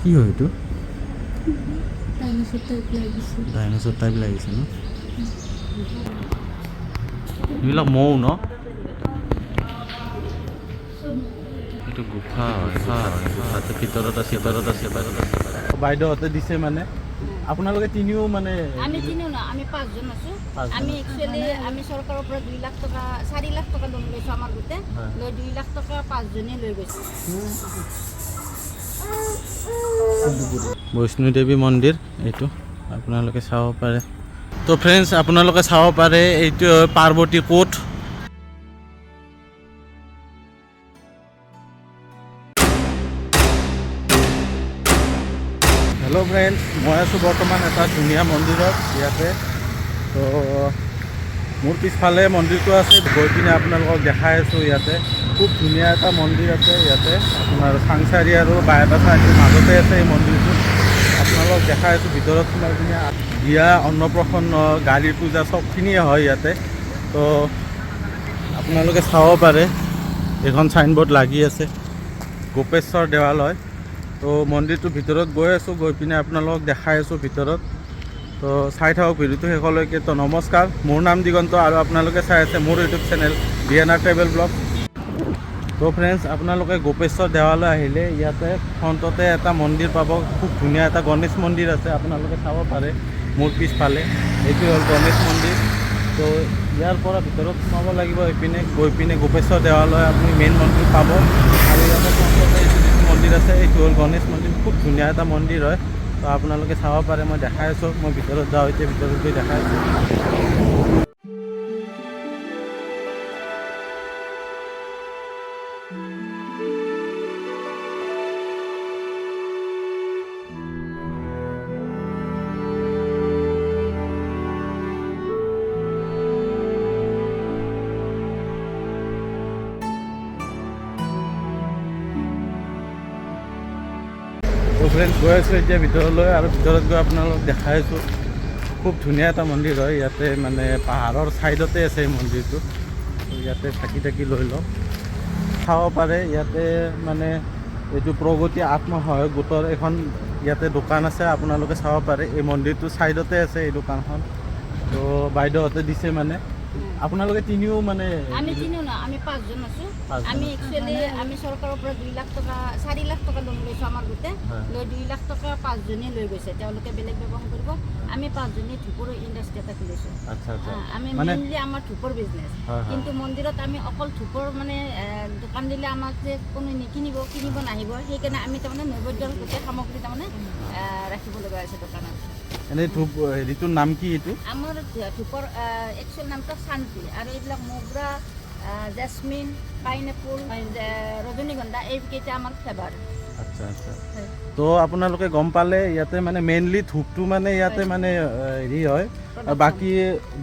কি হয় এইটো? ডাইনোসৰ টাইপ লাগিছে। ডাইনোছৰ টাইপ লাগিছে ন? এইবিলাক মৌ ন? এইটো গুফা হয়, গুফা হয়। গুফাটো ভিতৰত আছে, ভিতৰত আছে, ভিতৰত আছে। বাইদেউহঁতে দিছে মানে আপোনালোকে তিনিও মানে? আমি তিনিও ন, আমি পাঁচজন আছোঁ। পাঁচজন। আমি একচুৱেলি আমি চৰকাৰৰ পৰা 2 লাখ টকা, 4 লাখ টকা লোন লৈছোঁ আমাৰ গোটে। লৈ 2 লাখ টকা পাঁচজনে লৈ গৈছোঁ। বৈষ্ণু দেৱী মন্দিৰ এইটো, আপোনালোকে চাব পাৰে। তো ফ্ৰেণ্ডছ, আপোনালোকে চাব পাৰে, এইটো হয় পাৰ্বতী কোঠ। হেল্ল' ফ্ৰেণ্ডছ, মই আছোঁ বৰ্তমান এটা ধুনীয়া মন্দিৰত ইয়াতে। তো মোৰ পিছফালে মন্দিৰটো আছে, গৈ পিনে আপোনালোকক দেখাই আছোঁ। ইয়াতে খুব ধুনীয়া এটা মন্দিৰ আছে। ইয়াতে আপোনাৰ চাংচাৰি আৰু বাইহাটা চাৰিআলিৰ মাজতে আছে এই মন্দিৰটো। আপোনালোকক দেখাই আছোঁ ভিতৰত সোমাই পিনে। বিয়া, অন্নপ্ৰসন্ন, গাড়ীৰ পূজা চবখিনিয়ে হয় ইয়াতে। তো আপোনালোকে চাব পাৰে, এইখন চাইনবোৰ্ড লাগি আছে, গোপেশ্বৰ দেৱালয়। তো মন্দিৰটোৰ ভিতৰত গৈ আছোঁ, গৈ পিনে আপোনালোকক দেখাই আছোঁ ভিতৰত। তো চাই থাকক ভিডিঅ'টো শেষলৈকে। তো নমস্কাৰ, মোৰ নাম দিগন্ত আৰু আপোনালোকে চাই আছে মোৰ YouTube channel D N R travel blog. তো ফ্ৰেণ্ডছ, আপোনালোকে গোপেশ্বৰ দেৱালয় আহিলে ইয়াতে ফ্ৰণ্টতে এটা মন্দিৰ পাব। খুব ধুনীয়া এটা গণেশ মন্দিৰ আছে, আপোনালোকে চাব পাৰে। মোৰ পিছফালে এইটো হ'ল গণেশ মন্দিৰ। তো ইয়াৰ পৰা ভিতৰত সোমাব লাগিব। এইপিনে গৈ পিনে গোপেশ্বৰ দেৱালয় আপুনি মেইন মন্দিৰ পাব। আৰু ইয়াতে ফ্ৰণ্টতে এইটো যিটো মন্দিৰ আছে, এইটো হ'ল গণেশ মন্দিৰ। খুব ধুনীয়া এটা মন্দিৰ হয়। তো আপোনালোকে চাব পাৰে, মই দেখাই আছোঁ। মই ভিতৰত যাওঁ এতিয়া, ভিতৰত গৈ দেখাই আছোঁ। তো ফ্ৰেণ্ডছ, গৈ আছোঁ এতিয়া ভিতৰলৈ আৰু ভিতৰত গৈ আপোনালোকক দেখাই আছোঁ। খুব ধুনীয়া এটা মন্দিৰ হয়। ইয়াতে মানে পাহাৰৰ ছাইডতে আছে এই মন্দিৰটো। তো ইয়াতে চাকি তাকি লৈ লওক, চাব পাৰে। ইয়াতে মানে এইটো প্ৰগতি আত্মসহায়ক গোটৰ এখন ইয়াতে দোকান আছে, আপোনালোকে চাব পাৰে। এই মন্দিৰটোৰ ছাইডতে আছে এই দোকানখন। তো বাইদেউহঁতে দিছে মানে আপোনালোকে তিনিও মানে? আমি তিনিও ন, আমি পাঁচজন আছোঁ। পাঁচজন। আমি একচুৱেলি আমি চৰকাৰৰ পৰা 2 লাখ টকা, 4 লাখ টকা লোন লৈছোঁ আমাৰ গোটে। লৈ 2 লাখ টকা পাঁচজনে লৈ গৈছে। তেওঁলোকে বেলেগ ব্যৱসায় কৰিব, আমি পাঁচজনে ধূপৰ ইণ্ডাষ্ট্ৰি এটা খুলিছোঁ। আচ্ছা আচ্ছা আমি মানে মেইনলি আমাৰ ধূপৰ বিজনেছ। হয়, হয়। কিন্তু মন্দিৰত আমি অকল ধূপৰ মানে দোকান দিলে আমাক যে কোনো নিকিনিব, কিনিব নাহিব, সেইকাৰণে আমি তাৰমানে নৈবেদ্যৰ গোটেই সামগ্ৰী তাৰমানে ৰাখিব লগা হৈছে দোকানত। এনেই ধূপ হেৰিটোৰ নাম কি এইটো? আমাৰ ধূপৰ একচুৱেল নামটো শান্তি আৰু এইবিলাক মোগৰা, জেচমিন, পাইনএপল, ৰজনীগন্ধা, এইকেইটা আমাৰ ফ্লেভাৰ। আচ্ছা আচ্ছা তো আপোনালোকে গম পালে, ইয়াতে মানে মেইনলি ধূপটো মানে ইয়াতে মানে হেৰি হয় আৰু বাকী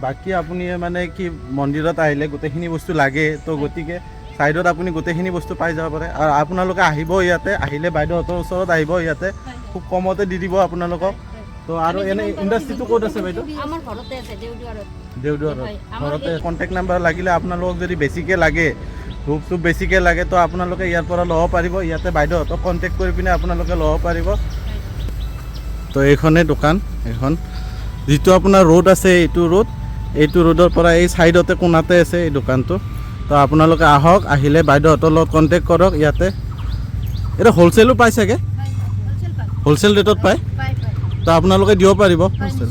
বাকী আপুনি মানে কি মন্দিৰত আহিলে গোটেইখিনি বস্তু লাগে। তো গতিকে ছাইডত আপুনি গোটেইখিনি বস্তু পাই যাব পাৰে। আৰু আপোনালোকে আহিব ইয়াতে, আহিলে বাইদেউহঁতৰ ওচৰত আহিব, ইয়াতে খুব কমতে দি দিব আপোনালোকক। তো আৰু এনে ইণ্ডাষ্ট্ৰিটো ক'ত আছে বাইদেউ? আমাৰ ঘৰতে আছে, দেওদুৱাৰত। দেওদুৱাৰত? হয়, আমাৰ ঘৰতে। কণ্টেক্ট নাম্বাৰ লাগিলে আপোনালোকক যদি বেছিকৈ লাগে, ধূপ চুপ বেছিকৈ লাগে, তো আপোনালোকে ইয়াৰ পৰা ল'ব পাৰিব। ইয়াতে বাইদেউহঁতক কণ্টেক্ট কৰি পিনে আপোনালোকে ল'ব পাৰিব। তো এইখনেই দোকান। এইখন যিটো আপোনাৰ ৰোড আছে, এইটো ৰোড, এইটো ৰোডৰ পৰা এই ছাইডতে কোণাতে আছে এই দোকানটো। তো আপোনালোকে আহক, আহিলে বাইদেউহঁতৰ লগত কণ্টেক্ট কৰক। ইয়াতে এইটো হ'লচেলো পায় চাগে? হ'লচেল ৰেটত পায়? তো আপোনালোকে দিব পাৰিব হ'লচেল?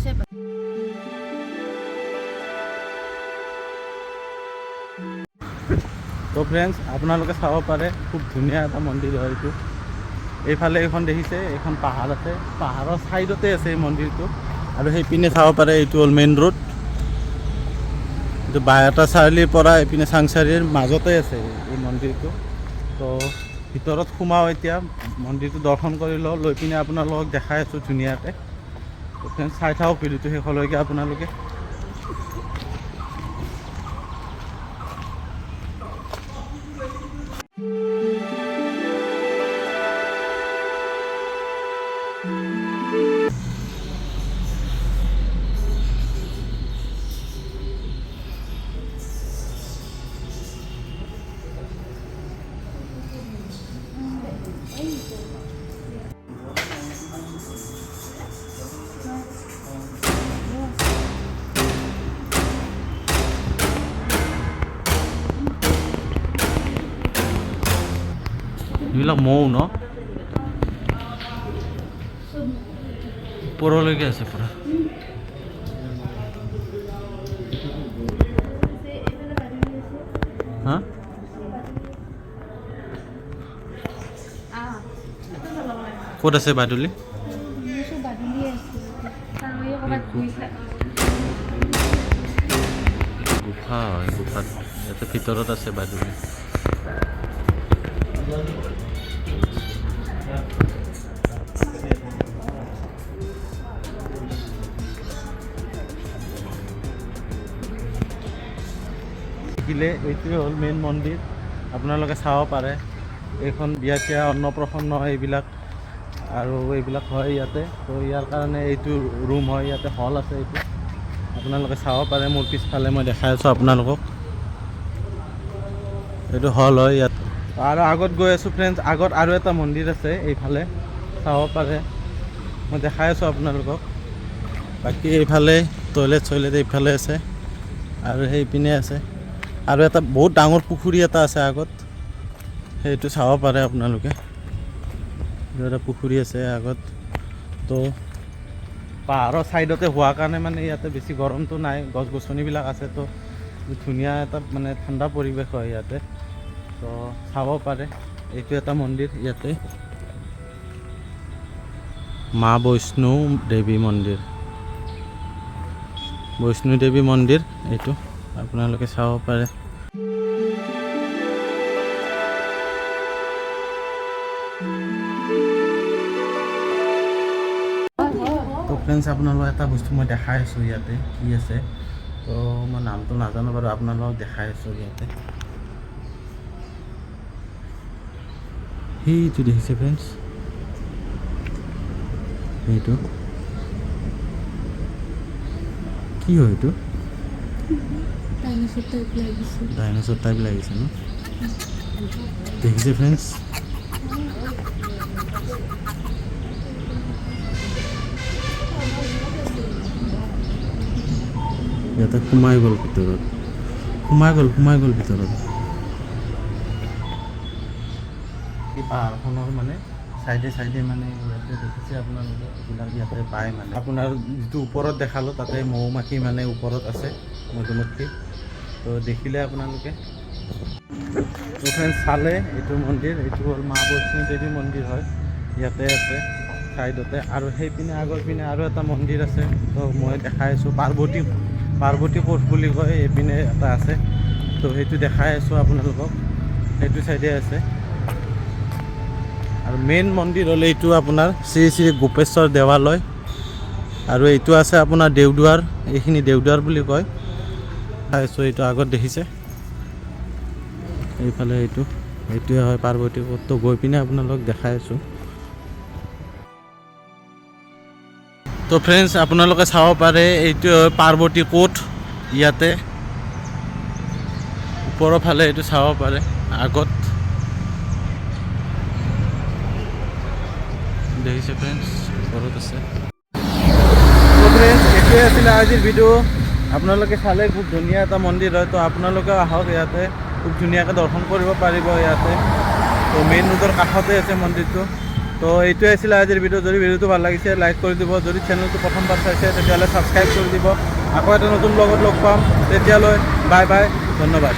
তো ফ্ৰেণ্ডছ, আপোনালোকে চাব পাৰে, খুব ধুনীয়া এটা মন্দিৰ হয় এইটো। এইফালে এইখন দেখিছে, এইখন পাহাৰ আছে, পাহাৰৰ ছাইডতে আছে এই মন্দিৰটো। আৰু সেইপিনে চাব পাৰে, এইটো হ'ল মেইন ৰোড। এইটো বাইহাটা চাৰিআলিৰ পৰা এইপিনে চাংচাৰিৰ মাজতে আছে এই মন্দিৰটো। তো ভিতৰত সোমাওঁ এতিয়া, মন্দিৰটো দৰ্শন কৰি লওঁ, লৈ পিনে আপোনালোকক দেখাই আছোঁ ধুনীয়াকৈ। তো ফ্ৰেণ্ডছ, চাই থাকক ভিডিঅ'টো শেষলৈকে আপোনালোকে। এইবিলাক মৌ ন ওপৰলৈকে আছে পুৰা। হা, ক'ত আছে বাদুলি? গুফা হয়, গুফাত ইয়াতে ভিতৰত আছে বাদুলি। দেখিলে এইটোৱে হ'ল মেইন মন্দিৰ, আপোনালোকে চাব পাৰে। এইখন বিয়া চিয়া অন্নপ্ৰসন্ন এইবিলাক আৰু এইবিলাক হয় ইয়াতে। তো ইয়াৰ কাৰণে এইটো ৰুম হয়, ইয়াতে হল আছে, এইটো আপোনালোকে চাব পাৰে। মোৰ পিছফালে মই দেখাই আছোঁ আপোনালোকক, এইটো হল হয় ইয়াত। আৰু আগত গৈ আছোঁ ফ্ৰেণ্ডছ, আগত আৰু এটা মন্দিৰ আছে এইফালে, চাব পাৰে, মই দেখাই আছোঁ আপোনালোকক। বাকী এইফালে টয়লেট চয়লেট এইফালে আছে আৰু সেইপিনে আছে। আৰু এটা বহুত ডাঙৰ পুখুৰী এটা আছে আগত, সেইটো চাব পাৰে আপোনালোকে। এটা পুখুৰী আছে আগত। তো পাহাৰৰ ছাইডতে হোৱাৰ কাৰণে মানে ইয়াতে বেছি গৰমটো নাই, গছ গছনিবিলাক আছে, তো ধুনীয়া এটা মানে ঠাণ্ডা পৰিৱেশ হয় ইয়াতে। তো চাব পাৰে, এইটো এটা মন্দিৰ ইয়াতে, মা বৈষ্ণু দেৱী মন্দিৰ, বৈষ্ণু দেৱী মন্দিৰ এইটো আপোনালোকে চাব পাৰে। তো ফ্ৰেণ্ডছ, আপোনালোকক এটা বস্তু মই দেখাই আছোঁ ইয়াতে কি আছে। তো মই নামটো নাজানো বাৰু, আপোনালোকক দেখাই আছোঁ ইয়াতে। সেইটো দেখিছে ফ্ৰেণ্ডছ, সেইটো কি হয়? এইটো ডাইনোসৰ টাইপ লাগিছে। ডাইনোসৰ টাইপ লাগিছে ন? দেখিছে ফ্ৰেণ্ডছ, ইয়াতে সোমাই গ'ল ভিতৰত, সোমাই গ'ল, সোমাই গ'ল ভিতৰত। এই পাহাৰখনৰ মানে চাইডে চাইডে মানে ইয়াতে দেখিছে আপোনালোকে, এইবিলাক ইয়াতে পায় মানে। আপোনাৰ যিটো ওপৰত দেখালোঁ তাতে মৌ মাখি মানে ওপৰত আছে, মধুমক্ষী। তো দেখিলে আপোনালোকে। তো ফ্ৰেণ্ডছ চালে এইটো মন্দিৰ, এইটো হ'ল মা বৈষ্ণু দেৱী মন্দিৰ হয়, ইয়াতে আছে ছাইডতে। আৰু সেইপিনে আগৰ পিনে আৰু এটা মন্দিৰ আছে, তো মই দেখাই আছোঁ, পাৰ্বতী, পাৰ্বতী কোঠ বুলি কয়, এইপিনে এটা আছে। তো সেইটো দেখাই আছোঁ আপোনালোকক, সেইটো চাইডে আছে। আৰু মেইন মন্দিৰ হ'ল এইটো আপোনাৰ শ্ৰী শ্ৰী গোপেশ্বৰ দেৱালয়। আৰু এইটো আছে আপোনাৰ দেওদুৱাৰ, এইখিনি দেওদুৱাৰ বুলি কয়। চাইছোঁ এইটো আগত দেখিছে, এইফালে এইটো, এইটোৱে হয় পাৰ্বতী কোঠ। তো গৈ পিনে আপোনালোকক দেখাই আছোঁ। তো ফ্ৰেণ্ডছ আপোনালোকে চাব পাৰে, এইটো হয় পাৰ্বতী কোঠ, ইয়াতে ওপৰৰ ফালে এইটো চাব পাৰে আগত দেখিছে ফ্ৰেণ্ডছ, ওপৰত আছে। তো ফ্ৰেণ্ডছ এইটোৱে আছিলে আজিৰ ভিডিঅ', আপোনালোকে চালে খুব ধুনীয়া এটা মন্দিৰ হয়। তো আপোনালোকে আহক ইয়াতে, খুব ধুনীয়াকৈ দৰ্শন কৰিব পাৰিব ইয়াতে। তো মেইন ৰোডৰ কাষতে আছে মন্দিৰটো। তো এইটোৱে আছিলে আজিৰ ভিডিঅ'। যদি ভিডিঅ'টো ভাল লাগিছে লাইক কৰি দিব, যদি চেনেলটো প্ৰথমবাৰ চাইছে তেতিয়াহ'লে ছাবস্ক্ৰাইব কৰি দিব। আকৌ এটা নতুন ব্লগত লগ পাম, তেতিয়ালৈ বাই বাই, ধন্যবাদ।